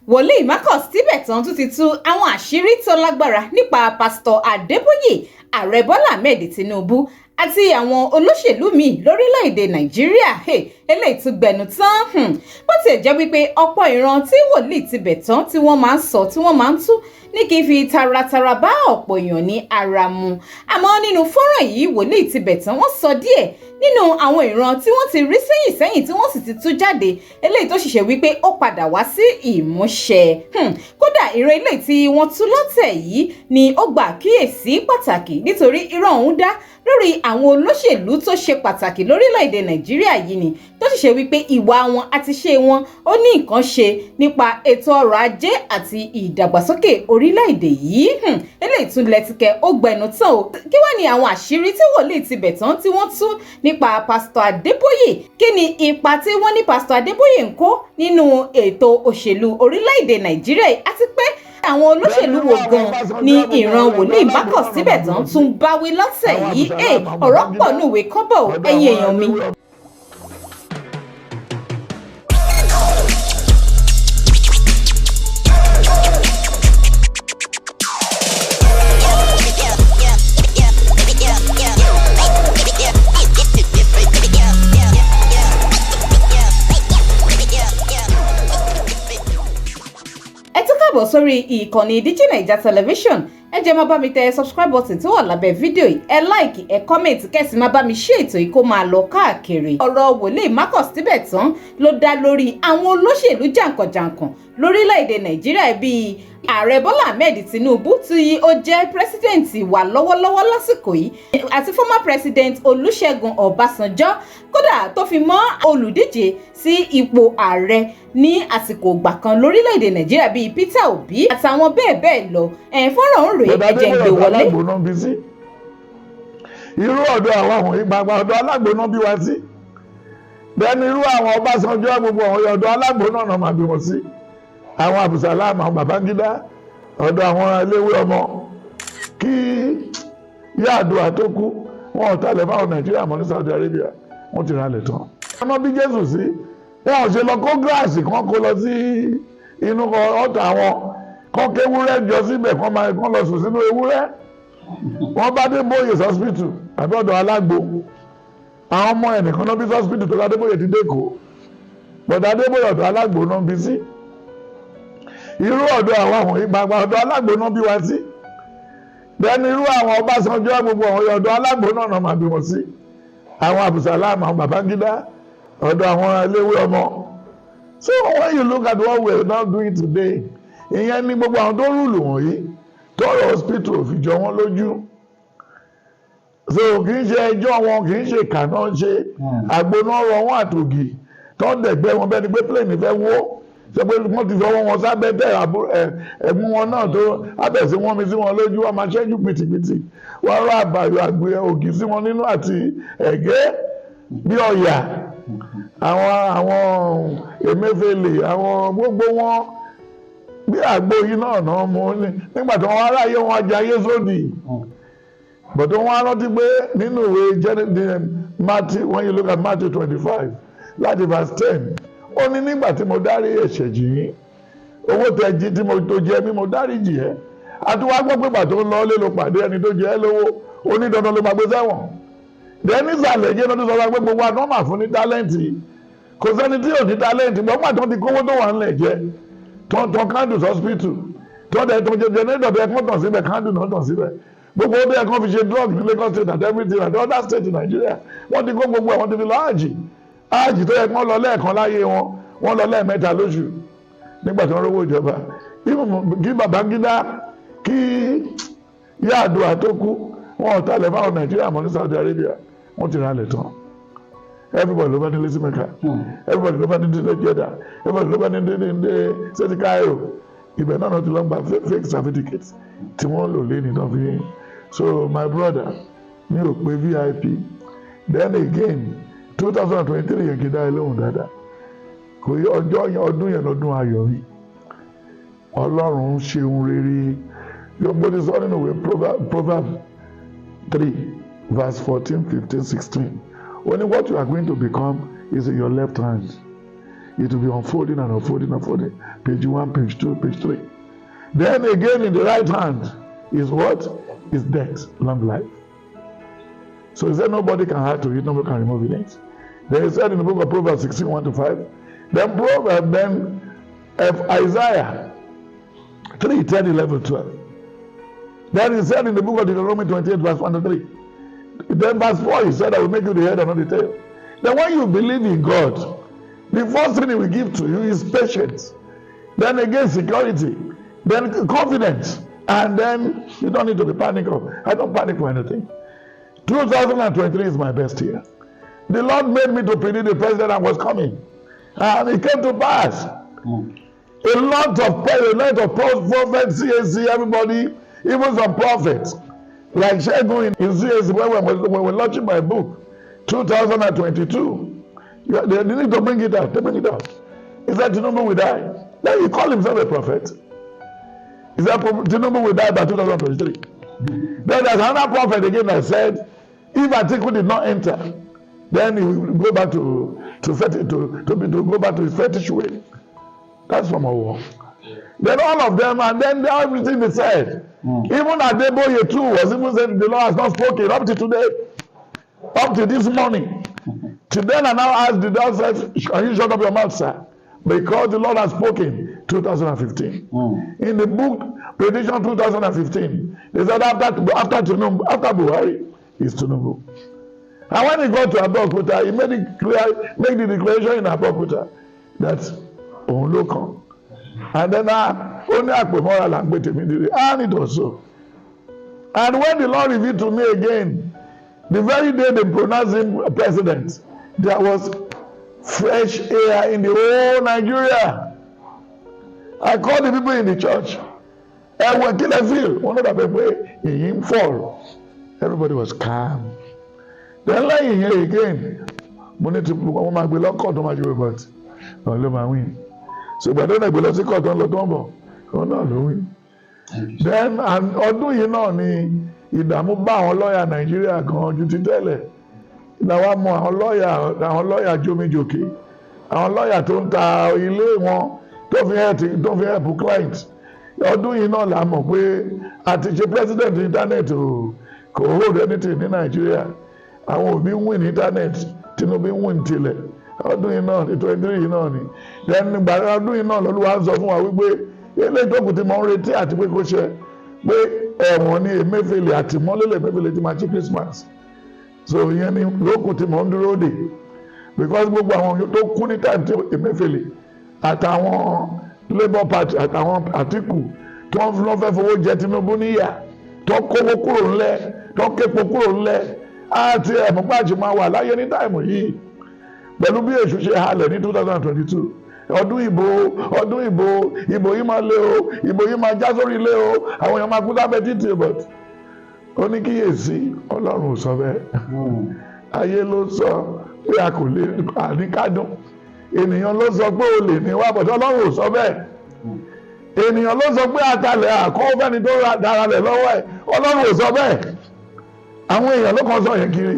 Wòlíì Marcus Tibetan tún ti tú àwọn àṣírí tó lágbára nípa Pásítọ̀ Adébóyè, Ààrẹ Bọ́lá Ahmed Tinubu àti àwọn olóṣèlú míì lórílẹ̀‐èdè Nàìjíríà. Eléyìí tún gbẹnu tán. Bó tiẹ̀ jẹ́ wípé ọ̀pọ̀ ìran tí Wòlíì Tibetan tí wọ́n máa ń sọ, tí wọ́n máa ń tú ní kí n fi taratara bá ọ̀pọ̀ èèyàn ní ara mu, àmọ́ nínú fọ́nrán yìí, Wòlíì Tibetan wọ́n sọ díẹ̀ nínú àwọn ìran tí wọ́n ti rí sẹ́yìn sẹ́yìn, tí wọ́n sì ti tú jáde, eléyìí tó ṣiṣẹ́ wípé ó padà wá sí ìmúṣẹ. Kódà ìran eléyìí tí wọ́n tú lọ́tẹ̀ yìí ni ó gba àkíyèsí pàtàkì, nítorí ìran ọ̀hún dá lórí àwọn olóṣèlú tó ṣe pàtàkì lórílẹ̀‐èdè Nàìjíríà yìí ni, tó sì ṣe wípé ìwà wọn àti ṣe wọn ó ní nǹkan ṣe nípa ètò ọrọ̀ ajé àti ìdàgbàsókè orílẹ̀-èdè yìí. Eléyìí tún lẹ́tìkẹ́, ó gbẹnu tán o. Kí wá ní àwọn àṣírí tí Wòlíì Tibetan tí wọ́n tú nípa Pásítọ̀ Adébóyè? Kí ni ipa tí wọ́n ní Pásítọ̀ Adébóyè ń kó nínú ètò òṣèlú orílẹ̀-èdè Nàìjíríà, àti pé àwọn olóṣèlú wo gan ni ìran Wòlíì Marcus Tibetan tún báwí lọ́tẹ̀ yìí? Ọ̀rọ̀ pọ̀ nùwé kọ́bọ̀, ẹ̀yin èèyàn mi. Káàbọ̀ sórí ìkànnì Digi Naija Television. Ẹ jẹ́ máa bá mi tẹ subscribe button tó wà lábẹ́ fídíò yìí, ẹ like, ẹ comment, kẹ́sì máa bá mi ṣe ètò yìí kó máa lọ káàkiri. Ọ̀rọ̀ Wòlíì Marcus Tibetan ló dá lórí àwọn olóṣèlú jàǹkànjàǹkàn lórílẹ̀‐èdè Nàìjíríà, bíi Ààrẹ Bọ́lá Ahmed Tinubu tí ó jẹ́ president wà lọ́wọ́lọ́wọ́ lásìkò yìí, àti former president Olúṣẹ́gun Ọbásanjọ́, kódà tó fi mọ́ olùdíje sí ipò ààrẹ ní àsìkò ìgbà kan lórílẹ̀‐èdè Nàìjíríà bíi Peter Obi àtàwọn bẹ́ẹ̀ bẹ́ẹ̀ lọ. Fọ́nrán ń rèé, ẹ jẹ́ ń gbé wọlé. Irú ọ̀dọ̀ àwọn àwọn ìgbàgbà ọ̀dọ̀ alágbóná bí wa sí, bẹ́ẹ̀ni irú àwọn Ọbásanjọ́, gbogbo àwọn ọ̀dọ̀ alágbóná náà máa bí wọn sí, àwọn Abdulsalam, àwọn Babangida, ọ̀dọ̀ àwọn eléwé ọmọ. Kí Yar'Adua tó kú, wọn ò talẹ̀ fáwọn Nàìjíríà mọ́ ní Saudi Arabia, wọ́n ti ralẹ̀ tán. Ọmọ bí Jésù sí, wọn ò ṣe lọ kó gíláàsì kan kó lọ sí inú ọ̀tà wọn, kán kéwúrẹ́ jọ síbẹ̀, kán máa kán lọ sùn sínú ewúrẹ́. Wọ́n bá Adébóyè hospital àbí ọ̀dọ̀ alágbo. Àwọn ọmọ ẹnìkan náà bí hospital tó Adébóyè ti dẹ́kọ̀ọ́ bọ̀dọ̀ Adébóyè, ọ̀dọ̀ alágbo náà bí sí. Irú ọ̀dọ̀ àwọn àwọn ìgbàgbà ọ̀dọ̀ alágbo náà bí wa sí, bẹ́ẹ̀ni irú àwọn Ọbásanjọ́, gbogbo àwọn ọ̀dọ̀ alágbo náà máa bí wọn sí, àwọn Abdulsalam, àwọn Babangida, ọ̀dọ̀ àwọn eléwé ọmọ. So when you look at what we are now doing today, ìyẹn ní gbogbo àwọn tó rule wọ̀nyí tọrọ hospital ò fi jọ wọ́n lójú. So kì í ṣe ẹjọ́ wọn, kì í ṣe ìkà náà, ṣe àgbo náà rọ wọn àtògì tó ń dẹ̀gbẹ́ wọn bẹ́ẹ̀ ni pé plane fẹ́ wó, ṣe pé wọ́n ti fọwọ́ wọn sábẹ́ tẹ̀ ẹ̀gbọ́n wọn náà tó abẹ̀sí wọn mi sí wọn lójú, wọn máa ṣẹ́jú pìtìpìtì, wọ́n rọ àbàyọ àgbẹ̀ ògì sí wọn nínú àti ẹ̀gẹ́ bí ọ̀yà. Àwọn Emefiele, àwọn gbogbo wọn bí àgbo yìí náà mú ní nígbà tí wọ́n aráyé wọn jayé sódì. But wọ́n á rántí pé nínú ìwé Matthew, when you look at Matthew 25 láti verse 10, ó ní nígbà tí mo dárí ẹ̀ṣẹ̀ jì yín, owó tẹ jí tí mo tó jẹ mí, mo dárí jì ẹ́. Àti wàá gbọ́ pé pàtó ń lọ lé ló pàdé ẹni tó jẹ ẹ́ lówó, ó ní dandan ló máa gbé sẹ́wọ̀n. Then nísàlẹ̀ jẹ́ lọ́dún sọ pé gbogbo àná máa fún ní talent, kò sẹ́ni tí ò ní talent. Gbọ́n pàtó ti kówó tó wà ńlẹ̀ jẹ́ tán candles hospital tán dẹ̀ tán generator tó yẹ kán tàn síbẹ̀, candle náà tàn síbẹ̀, gbogbo ó yẹ kán fi ṣe drug ní Lagos State and everything and other state in Nigeria, wọ́n ti kó gbogbo ẹ̀, wọ́n ti fi lọ àjì. Àjì tó yẹ kán lọ lẹ́ẹ̀kan láyé wọn, wọ́n lọ lẹ́ẹ̀mẹ́ta lóṣù nígbà tí wọ́n rówó ìjọba. Kí Babangida, kí Yar'Adua tó kú, wọn ò talẹ̀ fáwọn Nàìjíríà mọ́ ní Saudi Arabia, wọ́n ti ralẹ̀ tán. Everybody ló bá nílé sí Mecca, everybody ló bá nílé Jeddah, everybody ló bá nílé ní sẹ́tì Cairo. Ibẹ̀ náà ti lọ gba fake certificate tí wọ́n lò lé ní fi. So my brother, mi ò pé VIP. Then again, 2023 yẹn, kì í dá ẹ lóhùn dáadáa. Kò yẹ ọjọ́ yẹn, ọdún yẹn lọ́dún ayọ̀ mi. Ọlọ́run ṣeun rere. Yóò bó ti sọ nínú ìwé Proverb 3 verse 14, 15, 16, ó ní what you are going to become is in your left hand. It will be unfolding and unfolding and unfolding. Page 1, page 2, page 3. Then again, in the right hand is what? Is death, long life. So he said nobody can add to it, nobody can remove it. Then he said in the book of Proverbs 16, 1 to 5. Then Proverbs, then Isaiah 3, 10, 11, 12. Then he said in the book of Deuteronomy 28, verse 1 to 3. Then verse 4, he said, "I will make you the head and not the tail." Then when you believe in God, the first thing he will give to you is patience. Then again, security. Then confidence. And then you don't need to be panic. I don't panic for anything. 2023 is my best year. The Lord made me to predict the president that was coming. And it came to pass. A lot of prophets, CAC, everybody, even some prophets, like Shegun in CAC, when we launching my book, 2022, yeah, they need to bring it out. They bring it out. He said Tinubu will die. Then he called himself a prophet. He said Tinubu will die by 2023. Then there's another prophet again that said, if Atiku did not enter, then he will go back to fetish, to, be, to go back to his fetish way. That's from Owo. Then all of them, and then everything they said. Even Adeboye too was even saying the Lord has not spoken up to today, up to this morning. To then I now ask the Lord said, "Can you shut up your mouth, sir? Because the Lord has spoken," 2015. In the book Prediction 2015, they said after Tinubu, after Buhari is Tinubu. And when he got to Abeokuta, he made it clear, make the declaration in Abeokuta that òun ló kàn. And then ó ní àpèmọ́ra là ń gbé tèmi dire, and it was so. And when the Lord revealed to me again, the very day they pronounced him president, there was fresh air in the whole Nigeria. I called the people in the church. Ẹ̀wọ̀n kí lẹ feel? Wọ́n ló dàbẹ̀ pé èyí ń fall. Everybody was calm. Then lẹ́yìn yẹn again, mo ní ti wọ́n máa gbé lọ court, tó máa ṣe, but òun ló máa win. So ìgbà tó náà gbé lọ sí court, tó ń lọ tó ń bọ̀, òun náà ló win. Then and ọdún yìí náà ni ìdààmú bá àwọn lọ́ọ̀yà Nàìjíríà gan ju ti tẹ́lẹ̀. Làwa mọ àwọn lọ́ọ̀yà jómijòkè, àwọn lọ́ọ̀yà tó ń ta ilé wọn tó fi help client. Ọdún yìí náà la mọ̀ pé àti ṣe president internet o kò hold anything ní Nàìjíríà. Àwọn Obi ń win internet, Tinubu ń win tilẹ̀. Ọdún yìí náà, 23 yìí náà ni. Then gbà ọdún yìí náà lọ́lúwa ń sọ fún wa wípé eléyìí tó kù tí mo ń retí àti pé kó ṣe pé ẹ̀wọ̀n ni Emefiele, àtìmọ́lé Emefiele ti máa ṣe Christmas. So ìyẹn ni lókùn tí mò ń dúró dè, because gbogbo àwọn tó kú ní time tí Emefiele àtàwọn Labour Party àtàwọn Àtìkù tó ń lọ fẹ́ fowó jẹ Tinubu níyà, tó kówó kúrò ńlẹ̀, tó képo kúrò ńlẹ̀, àti ẹ̀mọ́pàjì máa wà láyé ní time yìí pẹ̀lú bí èṣù ṣe halẹ̀ ní 2022. Ọdún ìbò, ọdún ìbò, ìbò yìí máa lé o, ìbò yìí máa já sórí ilé o, àwọn èèyàn máa kú sábẹ́ títì, but ó ní kíyèsí, Ọlọ́run ò sọ bẹ́ẹ̀. Ayé ló sọ pé a kò lè àníkádùn. Ènìyàn ló sọ pé o lè ní wá, but Ọlọ́run ò sọ bẹ́ẹ̀. Ènìyàn ló sọ pé atalẹ̀ àkọ́wọ́ fẹ́ni tó dára lẹ̀ lọ́wọ́ ẹ̀. Ọlọ́run ò sọ bẹ́ẹ̀. Àwọn èèyàn ló kàn sọ yẹn kiri.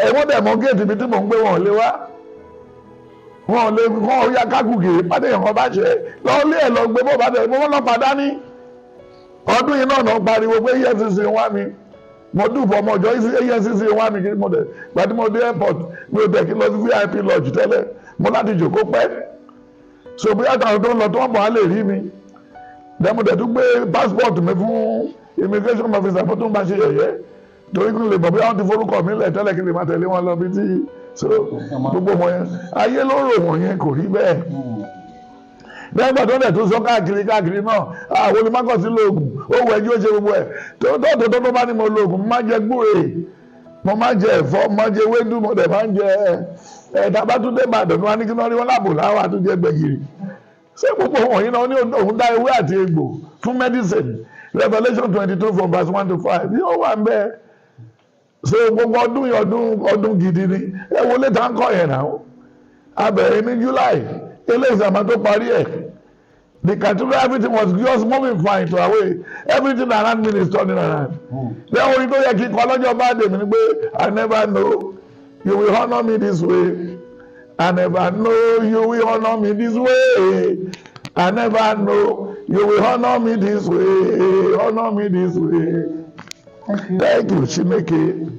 Ẹ wọ́n dẹ̀ mọ géètì ibi tí mò ń gbé, wọn ò lè wá, wọn ò lè kọ́ ọ ya kákùkì pàdé èèyàn kan bá ṣe lọ́ọ́ lé ẹ̀ lọ gbé bó bá dẹ̀ bó lọ́pàá dání. Ọdún yìí náà náà pariwo pé EFCC ń wá mi. Mo dùbọ̀ ọmọ ọjọ́ EFCC ń wá mi kí mo dẹ̀ gbàdí mo dé airport, mi ò dẹ̀ kí lọ sí VIP lodge tẹ́lẹ̀, mo láti jòkó pẹ́, so bí àtàwọn tó ń lọ tó ń bọ̀ á lè rí mi. Then mo dẹ̀ tún gbé passport mi fún immigration officer fún tó ń bá ṣe yẹ̀yẹ́, torí kí n lè mọ̀ bí wọ́n ti forúkọ mi lẹ̀ tẹ́lẹ̀, kí n lè máa tẹ̀lé wọn lọ bí tí. So gbogbo wọn yẹn, ayé ló rò wọ̀n yẹn, kò rí bẹ́ẹ̀. Lẹ́yìn tó dẹ̀ tó sọ káàkiri káàkiri náà, àwọn olùmọ́kànsí lóògùn ó wọ ẹjọ́ ṣe gbogbo ẹ̀ tó tó tó tó bá ní mo lóògùn, mo máa ń jẹ gbúre, mo máa ń jẹ ẹ̀fọ́, mo máa ń jẹ ewédú, mo dẹ̀ máa ń jẹ ẹ̀ tàbátúndé Ìbàdàn ní wọn ní kí wọ́n rí wọn láàbò láwọn àtúnjẹ gbẹ̀gìrì. Ṣé gbogbo wọ̀nyí náà ní òun dá ewé àti egbò fún medicine? Revelation 22 from verse 1 to 5 yóò wà ń bẹ́ẹ̀. So gbogbo ọdún yìí, ọdún gidi ni. Ẹ wo létà ń kọ́ yẹn náà, a bẹ̀rẹ̀ ní July, eléyìí sàmà tó parí ẹ̀. The cathedral, everything was just moving fine to away. Everything around me is turning around. Then orin tó yẹ kí n kọ lọ́jọ́ bá dé mi ni pé, "I never know you will honour me this way." I never know you will honour me this way. I never know you will honour me this way, honour me this way. Thank you. Thank you, Chineke.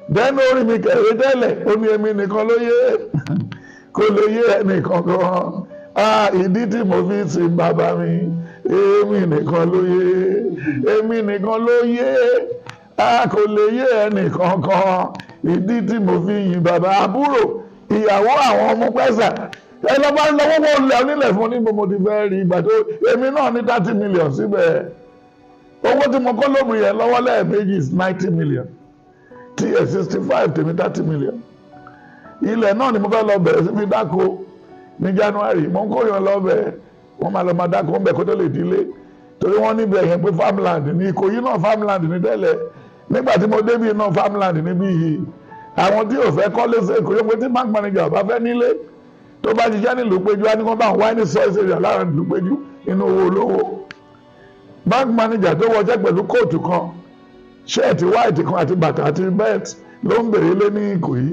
Then orí mi kẹ̀wé tẹ́lẹ̀, ó ní èmi nìkan ló yé, kò lè yé ẹnìkan kan. Ah, ìdí tí mo fi sin bàbá mi, èmi nìkan ló yé, èmi nìkan ló yé. Ah, kò lè yé ẹnìkan kan. Ìdí tí mo fi yin bàbá. Àbúrò ìyàwó àwọn ọmọ pẹ́sà, ẹ lọ bá lọ́wọ́ wọ́n lẹ̀ onílẹ̀ fún ní mo ti fẹ́ rí ìgbà tó èmi náà ní 30 million síbẹ̀. Owó tí mo kọ́ lóbìnrin yẹn lọ́wọ́ lẹ́ẹ̀mejì is 90 million, tí ẹ̀ 65, tèmi 30 million. Ilẹ̀ náà ni mo fẹ́ lọ bẹ̀rẹ̀ sí fi dáko ní January. Mo ń kó yan lọ bẹ̀, wọ́n máa lọ máa dáko ń bẹ̀ kó tó lè dílé, torí wọ́n níbẹ̀ yẹn pé farmland ní Ìkòyí náà, farmland ní tẹ́lẹ̀. Nígbà tí mo débì náà, farmland níbí yìí. Àwọn tí ò fẹ́ kọ́lé sí Èkó yóò pé tí bank manager bá fẹ́ nílé, tó bá ṣiṣẹ́ nílùú Péjú, á ní kó bá wọn wáyé ní source area láàrin ìlú Péjú nínú owó olówó. Bank manager tó wọṣẹ́ pẹ̀lú coat kan, shirt white kan àti bàtà àti belt ló ń bèrè lé ní Ìkòyí.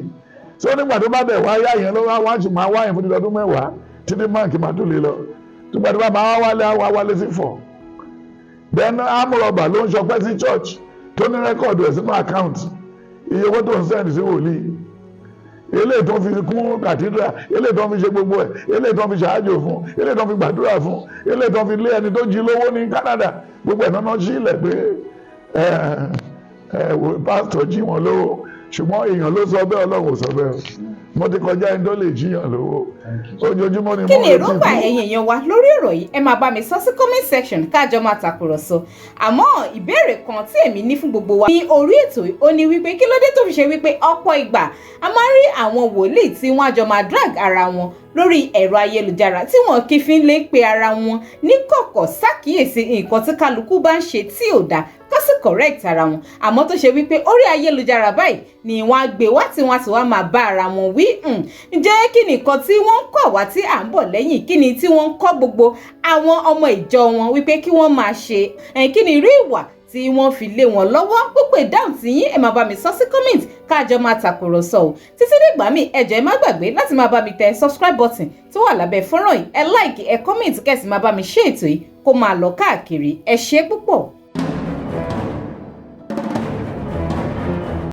So nígbà tó bá dẹ̀ wá yá yẹn ló wá wá, ṣùgbọ́n wá yẹn fún ọdún 10 títí báńkì máa tó lè lọ. Nígbà tó bá máa wá wálé, á wá wálé sí fọ̀. Then amúrọ̀bà ló ń ṣọpẹ́ sí church, tó ní record ẹ̀ sínú account, iye owó tó ń send sí wòlíì, eléyìí tó ń fi kún cathedral, eléyìí tó ń fi ṣe gbogbo ẹ̀, eléyìí tó ń fi ṣáájò fún, eléyìí tó ń fi gbàdúrà fún, eléyìí tó ń fi lé ẹni tó jí lówó ní Canada, gbogbo ẹ̀ náà sí ilẹ̀ pé ẹ ẹ pásítọ̀ jí wọn lówó. Ṣùgbọ́n èèyàn ló sọ bẹ́ẹ̀, Ọlọ́run ò sọ bẹ́ẹ̀ o. Mo ti kọjá ẹni tó lè jíyàn lówó ojoojúmọ́ ni Kí mo ni retí èròǹgbà kú. ẹ̀yin èèyàn wa lórí ọ̀rọ̀ yìí? Ẹ máa bá mi sọ sí comment section, káàjọ máa tàkùrọ̀sọ. Àmọ́ ìbéèrè kan tí èmi ní fún gbogbo wa ní orí ètò yìí, ó ní wípé kí ló dé tó fi ṣe wípé ọ̀pọ̀ ìgbà a máa ń rí àwọn wòlíì tí wọ́n á jọ máa drag ara wọn lórí ẹ̀rọ ayélujára, tí wọn kì í fi lè pe ara wọn ní kọ̀kọ̀ ṣàkíyèsí nǹkan tí kálukú bá ń ṣe tí ò dáa, kó sì correct ara wọn, àmọ́ tó ṣe wípé orí ayélujára báyìí ni wọ́n á gbé wá tí wọ́n á sì wá máa bá ara wọn wí? Ǹjẹ́ kí ni nǹkan tí wọ́n ń kọ̀ wá tí à ń bọ̀ lẹ́yìn? Kí ni tí wọ́n ń kọ́ gbogbo àwọn ọmọ ìjọ wọn wípé kí wọ́n máa ṣe? Kí ni irú ìwà tí wọ́n fi lé wọn lọ́wọ́? Gbogbo ìdáhùn tí yín, ẹ máa bá mi sọ sí comment, káàjọ máa tàkùrọ̀sọ o. Títí dìgbà míì, ẹ jọ̀ọ́, ẹ má gbàgbé láti máa bá mi tẹ subscribe button tó wà lábẹ́ fọ́nrán yìí, ẹ like, ẹ comment, kẹ́ sì máa bá mi ṣe ètò yìí kó máa lọ káàkiri. Ẹ ṣé púpọ̀.